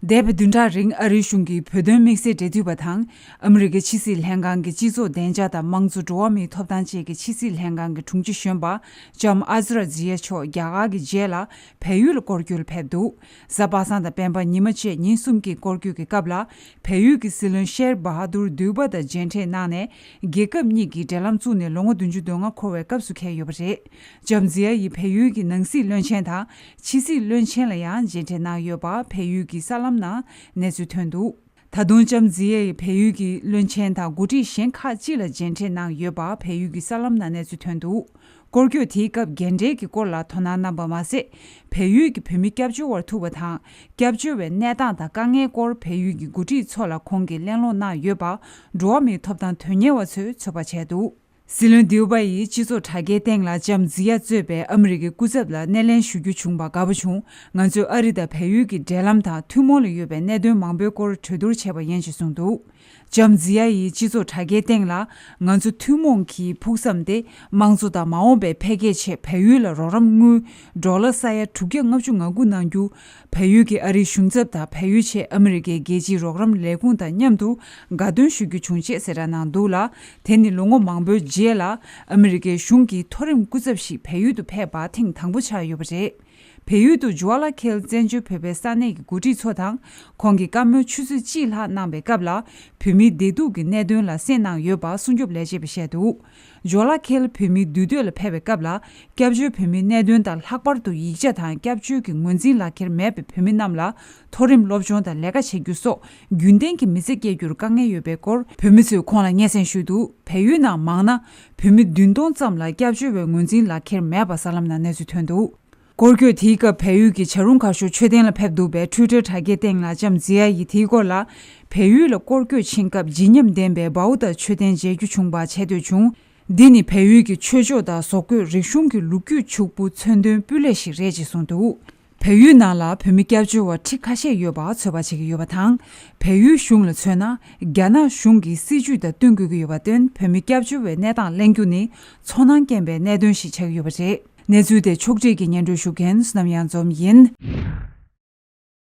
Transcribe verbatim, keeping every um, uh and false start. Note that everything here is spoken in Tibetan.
འདས་པའི་བདུན་ཕྲག་རིང་ཨ་རིའི་གཞུང་གིས་བོད་དོན་དམིགས་བསལ་འབྲེལ་མཐུད་པ་དང་། ཨ་མི་རི་ཀའི་ཕྱི་སྲིད་ལྷན་ཁང་གི་སྤྱི་ཚོགས་བདེ་འཇགས་དང་དམངས་གཙོ་འགྲོ་བ་མིའི་ཐོབ་ཐང་བཅས་ཀྱི་ཕྱི་སྲིད་ལྷན་ཁང་གི་དྲུང་ཆེ་གཞོན་པ་ལྕམ་ཨ་ཛི་ར་ཛི་ཡ་མཆོག་རྒྱ་གར་གྱི་རྗེས་ལ་བལ་ཡུལ་ལ་སྐོར་སྐྱོད་ལ་ཕེབས་འདུག། གཟའ་པ་སངས་དང་སྤེན་པ་ཉི་མ་བཅས་ཉིན་གསུམ་གྱི་སྐོར་སྐྱོད་ཀྱི་སྐབས་ལ། བལ་ཡུལ་གྱི་སྲིད་བློན་ཤེར་བྷ་ཧ་དུར་དུས་པ་དང་མཇལ་འཕྲད་གནང་ནས། རྒྱལ་ཁབ་གཉིས་ཀྱིས་འབྲེལ་ལམ་བཙུགས་ནས་ལོ་ངོ་བདུན་ཅུ་དོན་ལྔ་འཁོར་བའི་སྐབས་སུ་འཁེལ་ཡོད་པ་རེད། ལྕམ་ཛི་ཡ་ཡིས་བལ་ཡུལ་གྱི་ནང་སྲིད་བློན་ཆེན་དང་ཕྱི་སྲིད་བློན་ཆེན་ལ་ཡང་མཇལ་འཕྲད་གནང་ཡོད་པ་བལ་ཡུལ་གྱི་གསར་ལམ་ནང་གནས་ཚུལ་ཐོན་འདུག། ད་དུང་ལྕམ་ཛི་ཡ་ཡིས་བལ་ཡུལ་གྱི་བློན་ཆེན་དང་འགོ་ཁྲིད་གཞན་ཁག་ཅིག་ལ་མཇལ་འཕྲད་གནང་ཡོད་པ་བལ་ཡུལ་གྱི་གསར་ལམ་ནང་གནས་ཚུལ་ཐོན་འདུག། སྐོར་སྐྱོད་དེའི་སྐབས་རྒན་གྲས་ཀྱི་སྐོར་ལ་དོ་སྣང་གནང་པ་མ་ཟད། བལ་ཡུལ་གྱི་བོད་མི་སྐྱབས་བཅོལ་བར་ཐུག་པ་དང་། སྐྱབས་བཅོལ་བའི་གནས་སྟངས་དང་དཀའ་ངལ་སྐོར་བལ་ཡུལ་གྱི་འགོ་ཁྲིད་ཚོ་ལ་ཁོང་གིས་གླེང་སློང་གནང་ཡོད་པ། འགྲོ་བ་མིའི་ཐོབ་ཐང་དོན་གཉེར་བ་ཚོས་ཚོད་དཔག་བྱས་འདུག། སྲིད་བློན་དིའུ་པ་ཡིས་སྤྱི་ཚོགས་དྲ་རྒྱའི་སྟེང་ལ་ལྕམ་ཛི་ཡ་གཙོས་པའི་ཨ་མི་རི་ཀའི་སྐུ་ཚབ་ལ་སྣེ་ལེན་ཞུ་རྒྱུ་བྱུང་བར་དགའ་པོ་བྱུང་། ང་ཚོས་ཨ་རི་དང་བལ་ཡུལ་གྱི་འབྲེལ་ལམ་དང་ཐུན་མོང་ལ་ཡོད་པའི་གནད་དོན་མང་པོའི་སྐོར་གྲོས་བསྡུར་བྱས་པ་ཡིན་ཞེས་གསུངས་འདུག། ལྕམ་ཛི་ཡ་ཡིས་སྤྱི་ཚོགས་དྲ་རྒྱའི་སྟེང་ལ། ང་ཚོ་ཐུན་མོང་གི་ཕུགས་བསམ་སྟེ། དམངས་གཙོ་དང་མ་འོངས་པའི་འཕེལ་རྒྱས་ཆེད་བལ་ཡུལ་ལ་རོགས་རམ་དངུལ་ཌོ་ལར་ས་ཡ་དྲུག་བརྒྱ་ལྔ་བཅུ་ང་དགུ་གནང་རྒྱུ། བལ་ཡུལ་གྱི་ཨ་རིའི་གཞུང་ཚབ་དང་བལ་ཡུལ་ཆེད་ཨ་མི་རི་ཀའི་རྒྱལ་སྤྱིའི་རོགས་རམ་ལས་ཁུངས་དང་མཉམ་དུ་དགའ་སྟོན་ཞུ་རྒྱུ་བྱུང་ཅེས་གསལ་བསྒྲགས་གནང་འདུག་ལ། དེ་ནི་ལོ་ངོ་མང་པོའི་རྗེས་ལ་ཨ་མི་རི་ཀའི་གཞུང་གི་མཐོ་རིམ་སྐུ་ཚབ་ཞིག་བལ་ཡུལ་དུ་ཕེབས་པ་ཐེངས་དང་པོ་ཆགས་ཡོད་པ་རེད། བལ་ཡུལ་དུ་ཇོ་ལ་ཁེལ་བཙན་བྱོལ་བོད་པའི་ས་གནས་ཀྱི་འགོ་ཁྲིད་ཚོ་དང་། ཁོང་གིས་བཀའ་མོལ་ཆུ་ཚོད་གཅིག་ལྷག་གནང་བའི་སྐབས་ལ། བོད་མིའི་བདེ་སྡུག་གི་གནད་དོན་ལ་གསན་གནང་ཡོད་པ་སྲུང་སྐྱོབ་ལས་བྱེད་པས་བཤད་འདུག། ཇོ་ལ་ཁེལ་བོད་མིའི་འདུས་སྡོད་ལ་ཕེབས་པའི་སྐབས་ལ། སྐྱབས་བཅོལ་བོད་མིའི་གནད་དོན་དང་། ལྷག་པར་དུ་ཡིག་ཆ་དང་སྐྱབས་བཅོལ་གྱི་ངོས་འཛིན་ལག་ཁྱེར་མེད་པའི་བོད་མི་རྣམས་ལ། མཐོ་རིམ་སློབ་སྦྱོང་དང་ལས་ཀ་བྱེད་རྒྱུ་སོགས་རྒྱུན་ལྡན་གྱི་མི་ཚེ་སྐྱེལ་རྒྱུར་དཀའ་ངལ་ཡོད་པའི་སྐོར་བོད་མི་ཚོས་ཁོང་ལ་སྙན་སེང་ཞུས་འདུག། བལ་ཡུལ་ནང་མང་ན་བོད་མི་བདུན་སྟོང་ཙམ་ལ་སྐྱབས་བཅོལ་བའི་ངོས་འཛིན་ལག་ཁྱེར་མེད་པ་གསར་ལམ་ནང་གནས་ཚུལ་ཐོན་འདུག། སྐོར་སྐྱོད་དེའི་སྐབས་བལ་ཡུལ་གྱི་བྱ་རུང་ཁ་ཤོར་མཆོད་རྟེན་ལ་ཕེབས་འདུག་པས། ཊུའི་ཊར་དྲ་རྒྱའི་སྟེང་ལ་ལྕམ་ཛི་ཡ་ཡིས་དེའི་སྐོར་ལ། བལ་ཡུལ་ལ་སྐོར་སྐྱོད་ཕྱིན་སྐབས་བརྗིད་ཉམས་ལྡན་པའི་བའུ་ཏཱ་མཆོད་རྟེན་མཇལ་རྒྱུ་བྱུང་བ་ཆེ་བསྟོད་བྱུང་། འདི་ནི་བལ་ཡུལ་གྱི་ཆོས་ཕྱོགས་དང་བཟོ་བཀོད་རིག་གཞུང་གི་ལོ་རྒྱུས་ཕྱུག་པོ་མཚོན་དོན་སྤུས་ལེགས་ཤིག་རེད་ཅེས་གསུངས་འདུག། བལ་ཡུལ་ནང་ལ་བོད་མི་སྐྱབས་བཅོལ་བ་ཁྲི་ཁ་ཤས་ཡོད་པ་ཚོད་དཔག་བྱེད་ཀྱི་ཡོད་པ་དང་། བལ་ཡུལ་གཞུང་ལ་མཚོན་ན། རྒྱ་ནག་གཞུང་གི་སྲིད་ཇུས་དང་བསྟུན་དགོས་ཀྱི་ཡོད་པར་བརྟེན། བོད་མི་སྐྱབས་བཅོལ་བའི་གནས་སྟངས་གླེང་རྒྱུ་ནི་ཚོར་སྣང་སྐྱེན་པའི་གནད་དོན་ཞིག་ཆགས་ཀྱི་ཡོད་པ་རེད། གནས་ཚུལ་དེ་ཕྱོགས་སྒྲིག་གིས་སྙན་སྒྲོན་ཞུ་མཁན་བསོད་ནམས་གཡང་འཛོམས་ཡིན།